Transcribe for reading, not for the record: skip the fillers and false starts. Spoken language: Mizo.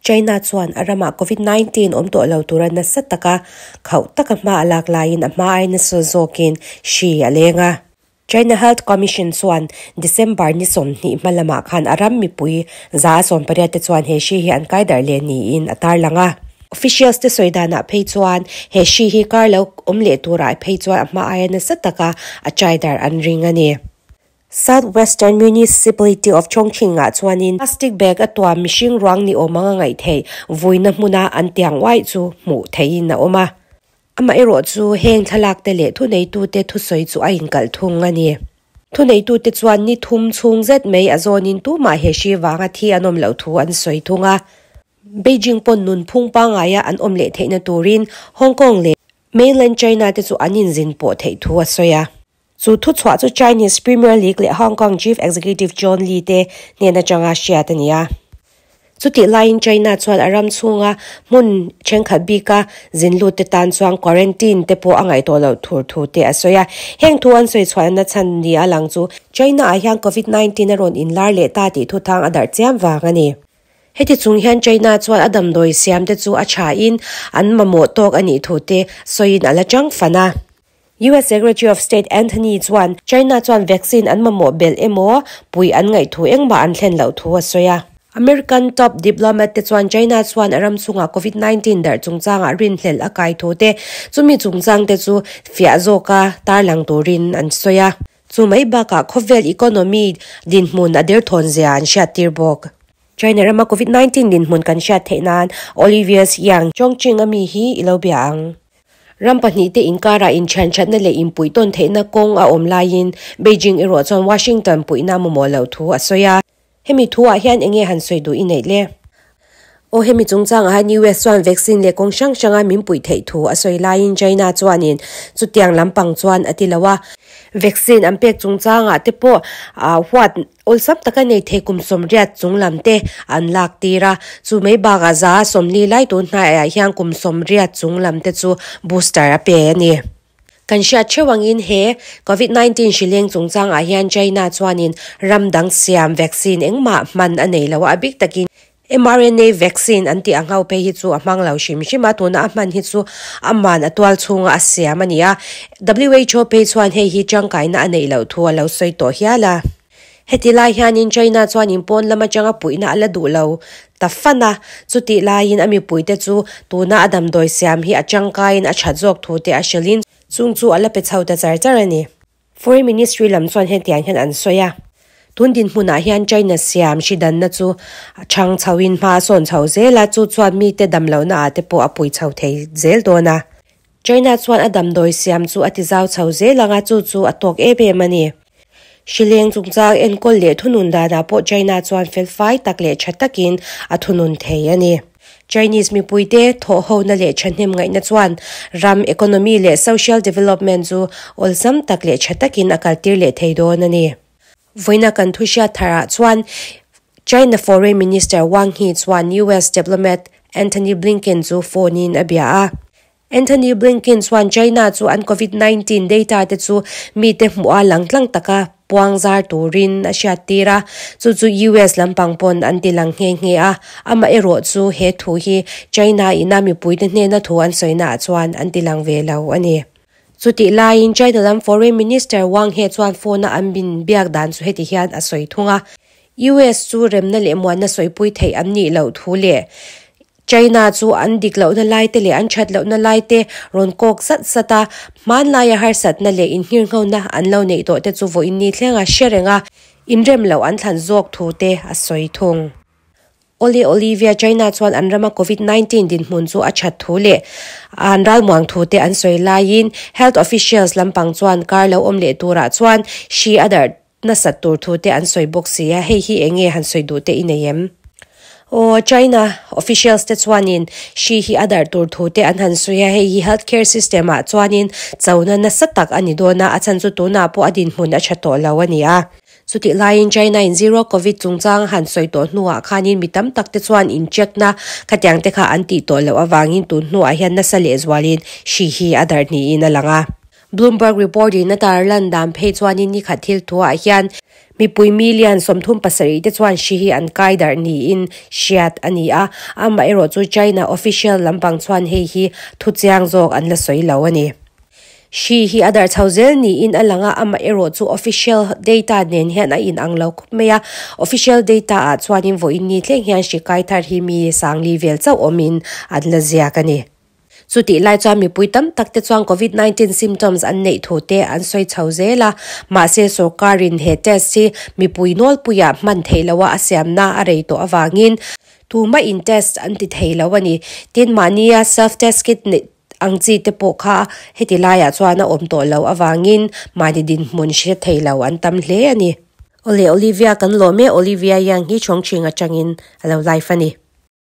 China chuan a ramah Covid 19 awm tawh lo tura nasa taka khauh taka hma a lak laiin a hma ai nasa zawkin hri a leng a. China Health Commission chuan December ni 20 hma lamah khan a ram mipui 180 te chuan he hri hi an kai darh leh niin a tarlang a. Officials te sawi danah phei chuan he hri hi kar lo awm leh turah phei chuan a hma aia nasa taka a chai darh an ring a ni. South Western Municipality of Chongqing ah chuanin plastic bag a tuam mihring ruang ni awm anga ngaih theih vuina hmuna an tiang uaih chu hmuh theihin a awm a. Amaherawhchu heng thlalak te leh thuneitute thusawi chu a inkalh thung a ni. Thuneitute chuan ni thum chhung zet mai a zawnin tumah he hri vanga thi an awm loh thu an sawi thung a. Beijing pawn nunphung pangaia an awm leh theihna turin Hong Kong leh Mainland China te chu an inzin pawh theih thu a sawi a. Chu thuchhuah chu Chinese Premier League leh Hong Kong Chief Executive John Lee te hnen atanga hriat a ni a. Chutih laiin China chuan a ram chhunga hmun thenkhat bika zin lut te tan chuan quarantine te pawh a ngaih tawh loh thur thu te a sawi a. Heng thu an sawi chhuahna nachhan ni a lang chu China ah hian Covid 19 a rawn inlar leh ta tih thuthang a darh chiam vang a ni. Heti chung hian China chuan a damdawi siam te chu a tha in an mamawh tawk a nih thu te sawiin a la chang fan a. US Secretary of State Anthony chuan China chuan vaccine an mamawh belh emaw pui an ngaih thu engmah an thlen loh thu a sawi a. American top diplomat te chuan China chuan a ram chungah Covid 19 darh chungchangah rinhlelh a kai thu te, chumi chungchang te chu fiah zawka tarlang turin an sawi a. Chu mai bakah khawvel economy dinhmun a derthawn zia an hriattir bawk. China rama Covid 19 dinhmun kan hriat theih nan Olivius Yang Chongqing a mi hi i lo bia ang. Ram pahnih te inkarah inthianthatna leh inpuih tawn theihna kawng a awm laiin Beijing erawh chuan Washington puihna mamawh loh thu a sawi a. Hemi thuah hian enge han sawi duh i neih le? Aw hemi chungchangah hian US chuan vaccine leh kawng hrang hranga min puih theih thu a sawi laiin China chuanin chutiang lampang chuan a ti lo a. Vaccine an pek chungchangah te pawh huat Awlsam taka nei thei kum 80 chung lam te an lak tir a, chu mai bakah 40 lai tun hnaiah hian kum 80 chung lam te chu booster a pe a ni. Kan hriat theuh angin he Covid 19 hrileng chungchangah hian China chuanin ram dang siam vaccine engmah hman a nei lo a, a bik takin mRNA vaccine an tih ang ho phei hi chu a hmang lo hrim hrim a, tuna a hman hi chu aman a tual chhunga a siam a ni a. WHO phei chuan hei hi tangkaina a neih loh thu a lo sawi tawh hial a. Heti lai hianin China chuanin pawn lam atanga puihna a la duh lo ta fan a, chutih laiin a mipuite chu tuna a damdawi siam hi a tangkaiin a that zawk thu te a hrilhin chung chu a la pe chho ta char char a ni. Foreign Ministry lam chuan hetiang hian an sawi a, tun dinhmunah hian China siam hri danna chu chhang chhoin hma a sawn chho zel a, chu chuan mite damlohna ah te pawh a pui chho thei zel dawn a. China chuan a damdawi siam chu a ti zau chho zel ang a, chu chu a tawk em em a ni. Hrileng chungchang enkawl leh thunun danah pawh China chuan felfai tak leh tha takin a thunun thei a ni. Chinese mipuite thawhhona leh thahnem ngaihna chuan ram economy leh social development chu awlsam tak leh tha takin a kaltir leh thei dawn a ni. Vawiina kan thu hriat tharah chuan China Foreign Minister Wang Yi chuan US diplomat Anthony Blinken chu phone in a bia a. Anthony Blinken chuan China chu an Covid 19 data te chu mite hmuh a lang tlang taka puang zar turin a hriat tir a, chu chu US lampang pawn an ti lang nghe nghe a, amaherawh chu he thu hi China ina mipuite hnena thu an sawina ah chuan an ti lang ve lo a ni. Chutih laiin China lam Foreign Minister Wang He chuan phone a an bin biak dan chu heti hian a sawi thung a, US chu remna leh muanna sawipui theih an nih loh thu leh China chu an dik lohna lai te leh an that lohna lai te rawn kawk zat zat a, hmanlaia harsatna leh inhngirnghona an lo neih tawh te chu vawiin ni thlenga hre reng a, inrem loh an thlan zawk thu te a sawi thung. Awle Olivia China chuan an rama Covid 19 dinhmun chu a that thu leh an ralmuang thu te an sawi laiin health officials lampang chuan kar lo awm leh turah chuan hri a darh nasat tur thu te an sawi bawk si a, hei hi eng nge han sawi duh te i nei em? Aw, China officials te chuanin hri hi a darh tur thu te an han sawi a, hei hi health care system ah chuanin chona nasa tak a ni dawn a, a chhan chu tunah pawh a dinhmun a tha tawh lo a ni a. Chutih laiin China in zero covid chungchang han sawi tawh hnuah khanin mi tam tak te chuan in check na khatiang te kha an tih tawh loh avangin tun hnuah hian nasa lehzualin hri hi a darh niin a lang a. Bloomberg report in a tarlan dan phei chuanin ni khat thil thuah hian. Mipui million 37 te chuan hri hi an kai darh niin hriat a ni a, amaherawhchu China official lampang chuan hei hi thuchiang zawk an la sawi lo a ni. Hri hi a darh chho zel niin a lang a, amaherawhchu official data nen hian a inang lo khawp mai a, official data ah chuanin vawiin ni thleng hian hri kai thar hi mi sangli vel chauh awmin an la ziak a ni. Chutih lai chuan mipui tam tak te chuan Covid 19 symptoms an neih thu te an sawi chho zel a, mahse sorkarin he test hi mipui nawlpuiah hman theih loha a siamna a rei tawh avangin tumah in test an ti thei lo a ni. Tin, mahnia self test kit neih ang chi te pawh kha heti laiah chuan a awm tawh loh avangin mahni dinhmun hre thei lo an tam hle a ni. Awle Olivia kan lawm e, Olivia Yang hi Chongqing atangin a lo live a ni.